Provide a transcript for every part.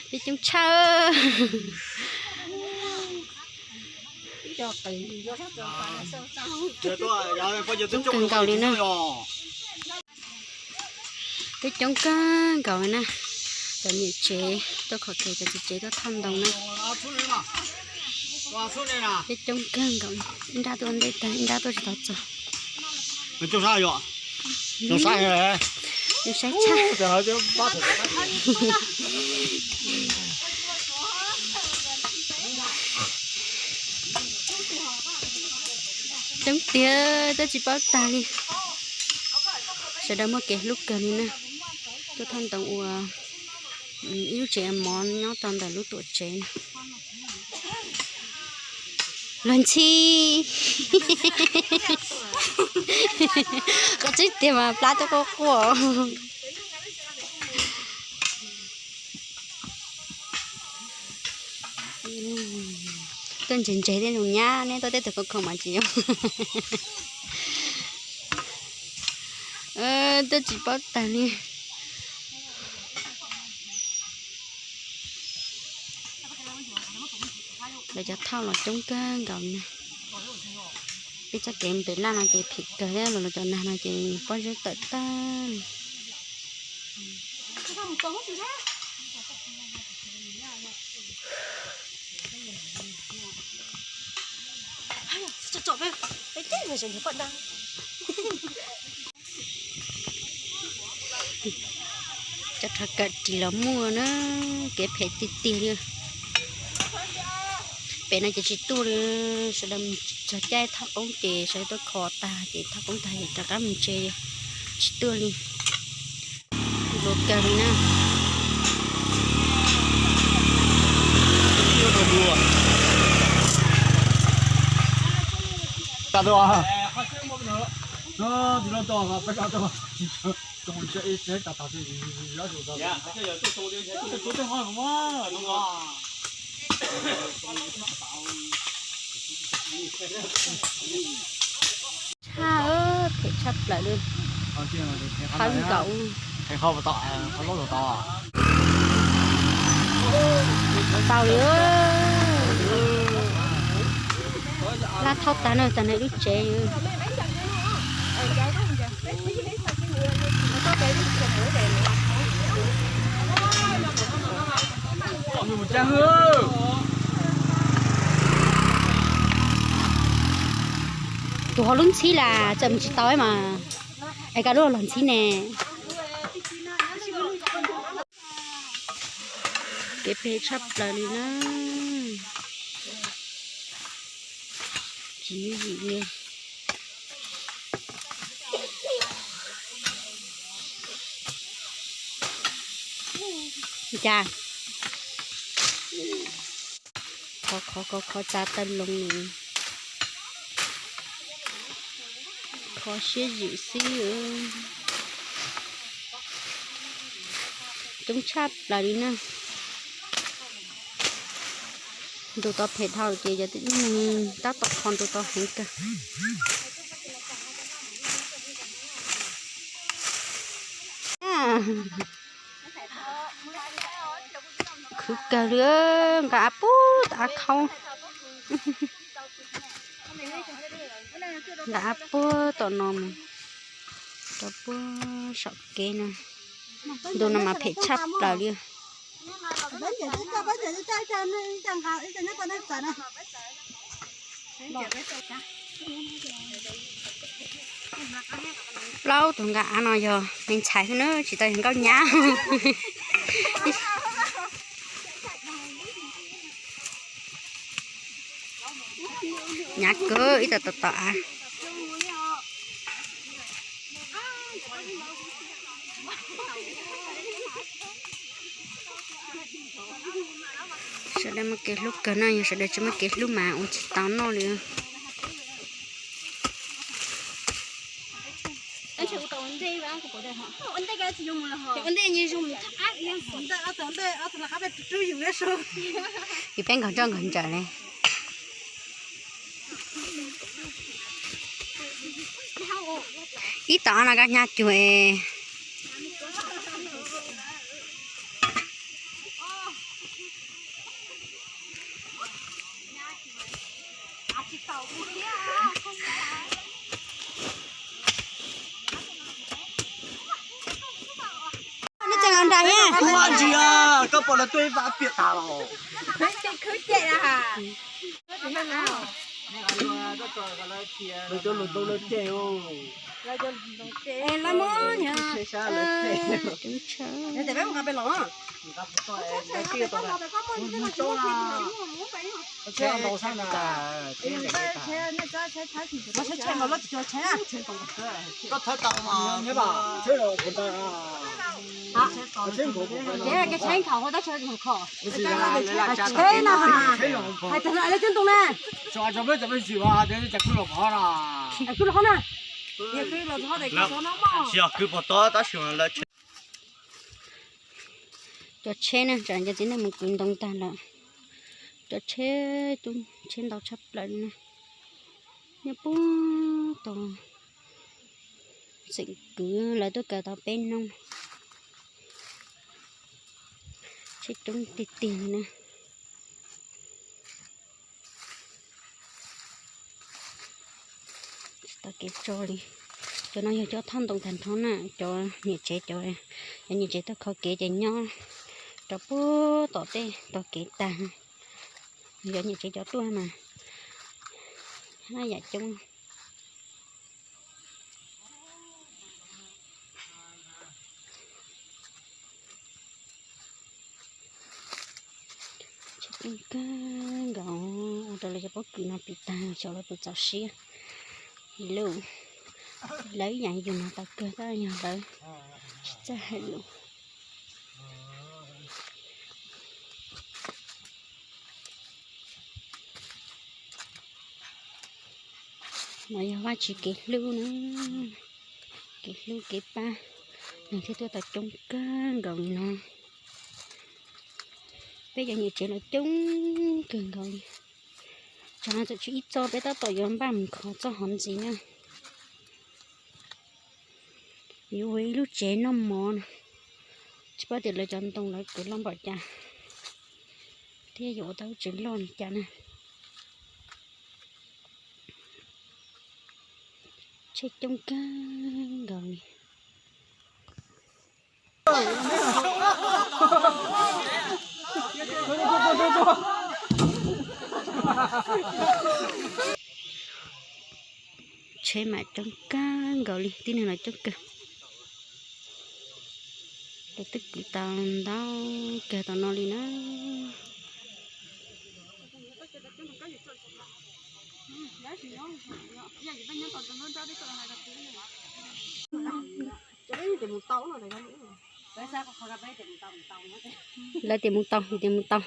Peb coob tshaj. Coob kawg nkaus li na. Peb coob kawg nkaus li na. Cov niam tsev tuaj khov khev, cov txiv tsev tuaj thauj ntoo na. Peb coob kawg nkaus, ib nrab tuaj ntej tag, ib nrab tuaj tsis tau txog. Nws saib tshaj. Coob tiag, twb tsis paub tag li. Sawv daws muaj kev hlub kawg li na. Tuaj thauj ntoo ua ib lub tsev mov nyob rau ntawm lub tuam tsev. Luag ntxhi. Qhov tseeb tiag mas plab coj quaj quaj. Tuaj ntseg ntseg tej zoo nyab, neb tuaj tej tug khoom khoom mas tsis zoo. Twb tsis paub tag li. Lawv cov thauj los coob kawg nkaus na. Peb txoj kev npem laj no ces phim kawg thiab, los lawv cov nag no ces pob zeb tawm tag li. Cov rhov kawm ris los muaj na, kev phem tiag tiag li. Pem no ces tsis tuaj li, sawv daws mus txog caij thauj qoob ces sawv daws tuaj kho tag ces thauj qoob tag ces rov qab mus tsev, tsis tuaj li. Luag kawg li na. Tshaj, phem tshaj plaws li. Hawb nkaus. Tau li. Laj thauj tag na, tag na lub tsev. Tus ho lub ntxhib las txawm mus tsis tau mas, es koj lub los ntxhib ne. Kev phem tshaj plaws li na. Tsis yooj yim li. Cas khov khov khov khov txav taw loo li. Kho siab zim xwb. Coob tshaj plaws li na. Ntu tau phem dhau ces yog tab tom kho ntu tau heev kawg. Khwv kawg li, nqa av puag tom av khaub. Nqa av puag tom no mus rau puag saum kev no. Ntu no mas phem tshaj plaws li. Plaub tus nqa av no yog me ntxhais xwb na, tsis tau yog nkauj nyab. Hnyav kawg ib tug tom tom av. Sawv daws muaj kev hlub kawg no, yog sawv daws tsis muaj kev hlub mas ua tsis tau noj li. Yus peb nkaug nroj nkaug ntsawm li. Ib tom no koj hnyav cuag es. Nra thiab. Ntsis, koj pom lawv tuaj ib vam piam tas los. Lawv cov lus tau lawv ceg. Lawv muab Tsheb thaum hu tab tsheb thaum kho. Tsheb no hais tias lawv cov ntoo na. Kuj los qhov na. Tsis yog kwv pom tod tab sis lawv. Cov tsheb na, tsam cov txiv neej mus kwv ntoo tag lawm. Cov tsheb, coob tsheb ntau tshaj plaws li na. Nyob puag tod, tseem kwv lawv tuaj kaw tau peb hnub. Tsheb coob tiag tiag li na. Tsis tau kev tso li. Cov no yog cov thaj ntoo tag nrho na, cov niam tsev, cov niam tsev tuaj kho kev ces nyob rau puag tom tej tog kev tag. Yog niam tsev cov tuaj mas haj yam coob. Tsheb coob kawg nkaus, ua rau lawv cov pob kws no pis tag, xyov lawv puas txaus siab. Lub, lawv ib yam yus no tau kawg tab yog lawv tsis txawj hais lus. No yog Vajtswv kev hlub na, kev hlub kev pab, nws thiaj tuaj tau coob kawg nkaus li no. Peb cov niam tsev los coob kawg nkaus li. Tsam no txawm tshuav ib txoj, peb tab tom yuav npaj mus kho txoj hov ntxiv na. Yuav ua ib lub tsev noj mov no, tsis paub tias lawv cov ntoo lawv kwv loj npaum cas thiab yuav ua tau lub tsev loj li cas na. Tsheb coob kawg nkaus li. Tsheb mas coob kawg nkaus li, tib neeg los coob kawg. Lawv twb kwv tau ntau kawg tom no li na. Lawv tias mus tau, tias mus tau.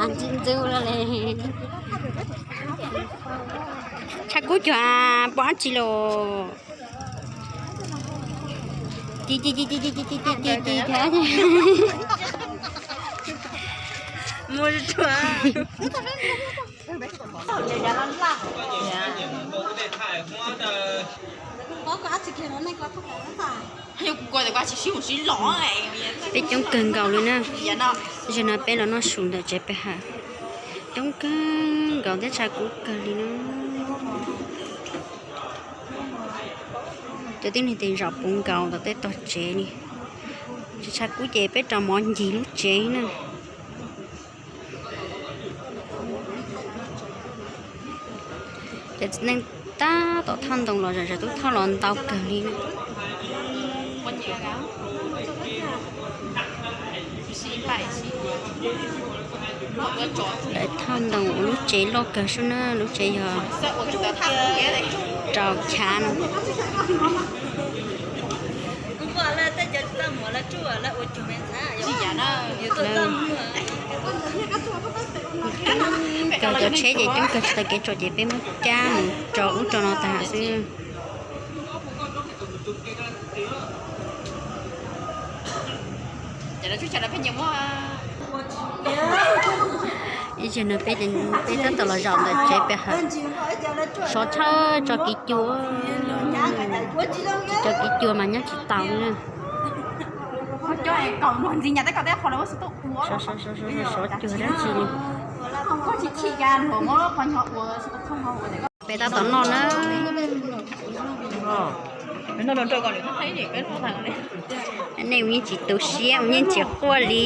Ntxub ntxub li. Tshaj kub cuag pom dab tsi los. Ci ci ci ci ci ci ci ci ci ci. Muaj tsuag. Peb coob kawg nkaus li na. Zaum no peb los noj su ntawm tsev pe hawm. Coob kawg nkaus thiab tshaj kub kawg li na. Cov tib neeg tes zaum puv nkaus ntawm tej tog tsev li. Tsis tshaj kub ces peb rau mov ncig lub tsev na. Cov txiv neej tab tom thauj ntoo los zom zaws tub thauj los ntau kawg li. Lawv thauj ntoo ua lub tsev loj kawg sub na, lub tsev yog rau chav no. Coob kawg, cov tsheb ces coob kawg tsis tau kev tso ces peb muab cab mus rau ub rau no tag xwb. Ib zaug no peb, peb tab tom los zaum ntawm tsev pe hawm, sov tshawb tso kiv cua, tsis tso kiv cua mas nyob tsis tau li. Cov kaum luag ntxiv nyam tej ko tej qhov lawv ua xov tooj ua. Sov cuag dab tsi li. Koj tsis chim cas luag muab qhov nyo ua. Peb tab tom noj na. Nej ua yeej tsis tu siab, ua yeej tsis quaj li.